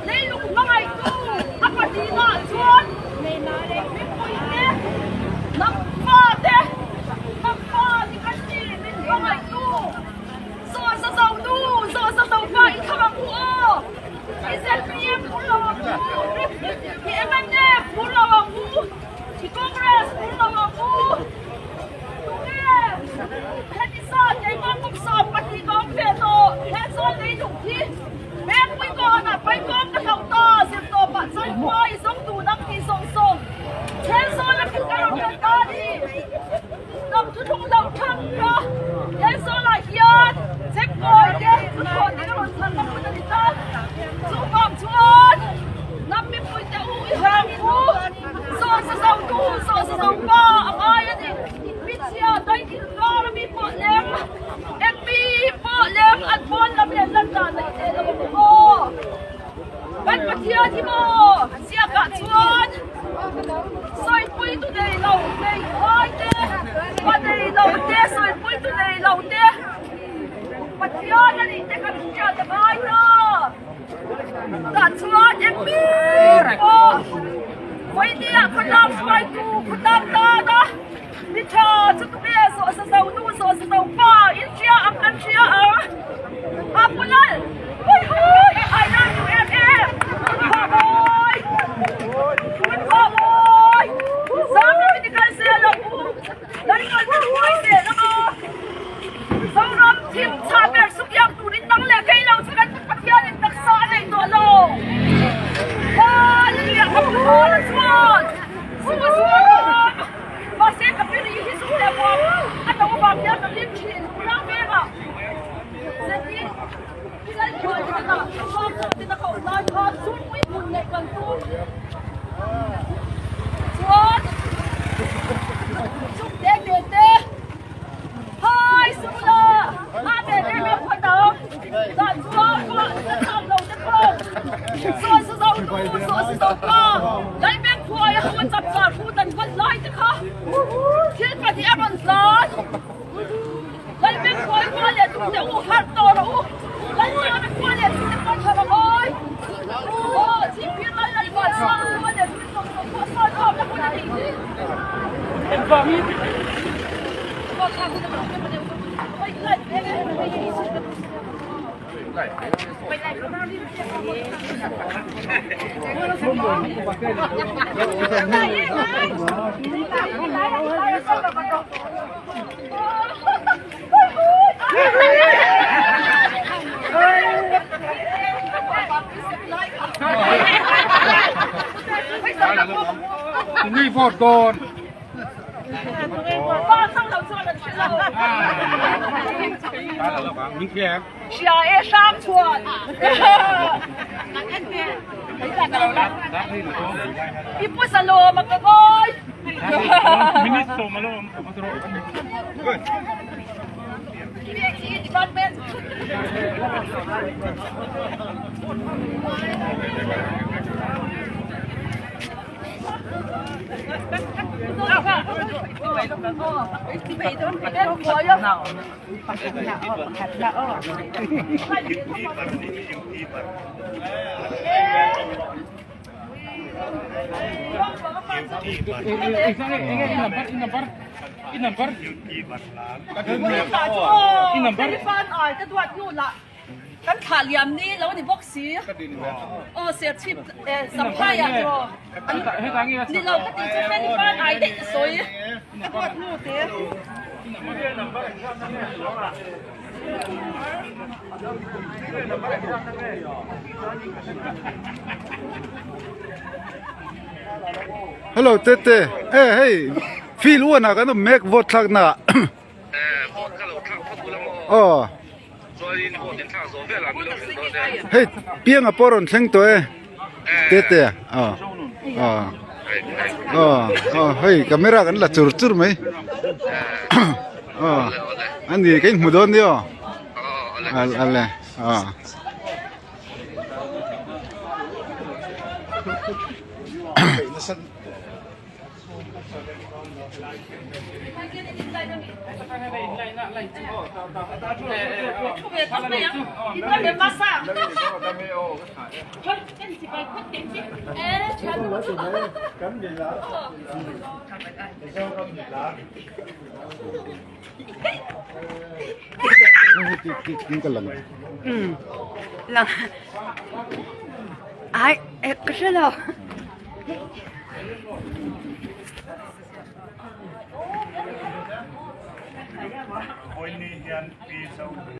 Leilung hmangaihtu a pahnihnaah chuan mipuite, hnam fate, hnam fa ni kan ni, min hmangaihtu Zawh za zo nu, zawh za zo pa i thlang ang u aw! I zpm phur lo ang u, i mnf phur lo ang u, i Congress phur lo ang u. Tunge heti zat keimah kum 12 ka awm ve tawh, he chuan leilung hi Vengpui kawnah paikawm ka hlauh ta, zirtawpah chuan khua i zawng dun ang tih zawng zawng Thenzawl a thil ka rawn kal ta a ni. Hnam thuthlung lo thang ka Thenzawlah hian chekkawi te thuthlawh te ka rawn chhan na hmun a ni ta. Chuvang chuan hnam mipui te u i hang u, zawh za zo tu, zawh za zo pa a ngai a ni. Michhia daithil kar a mi pawh lem, eng mi pawh lem an pawn lam leh lan dan a ineh lo ang aw. Kan Pathian hi maw ziakah chuan sawipui tu nei lo hmeichhai te, pa nei lo te, sawipui tu nei lo te Pathian a nih te kan hriat a ngai ta. Tah chuan eng mi pawh vawinia khawtlang hruaitu khawtlang tana mi tha chu tunge zawh sa zo nu zawh sa zo pa in hria ang kan hria ang a pu lal hui hui I love you em em Phunphah mawi Phunphah mawi Zam lo in i kal zel ang u Lalpan min hruai zel ang a Zoram thim chha ber sukiang turin nang leh kei lo chu kan Pathianin taksa a nei tawh lo. Hallelujah ka hmu thawl a chuan zu a zuar a, mahse ka pi ri hi zu leh buam a no avang hian ka hlim thin Unau vengah zetin i lalthuai hnenah thawm zawtin a koh lai khan zurpui hmun neih kan tum chuan chuk te te te Hai Sula a ve em em phawt ang dan chuan pawh ka chak lo te pawh sawi sa zo nu sawi sa zo pa Laibeng khuai a ho a chap char hu dan vat lai te kha thil pahnih a rawn tlan Laibeng khuai khua leh tu te u harh tawh rawh u Lalchana khua leh tu te pawh tha rawh awi aw Chhipphir lal Lalvan sang khua leh tu te zawng zawng pawh sawi khawm na hun a nih hi. Ni vote dawn. Hria e hrang chuan i pu zalawm a ka ngawi. PHE department. Kan thlah liam ni lo ni bawk si. Aw Serchhip Champhai ah chu ni lo ka tih chu Feli Fan ai daih ka sawi. Ka duat nu te. Hello Tete, eh hei field uan ah kan awm mek vote thlak na ah. Aw. Hei pianga pawh rawn thleng tawh e tete aw aw aw aw hei camera kan la chur chur mai aw ani ka inhmu dawn nia aw ale aw. Ai, ka hre lo.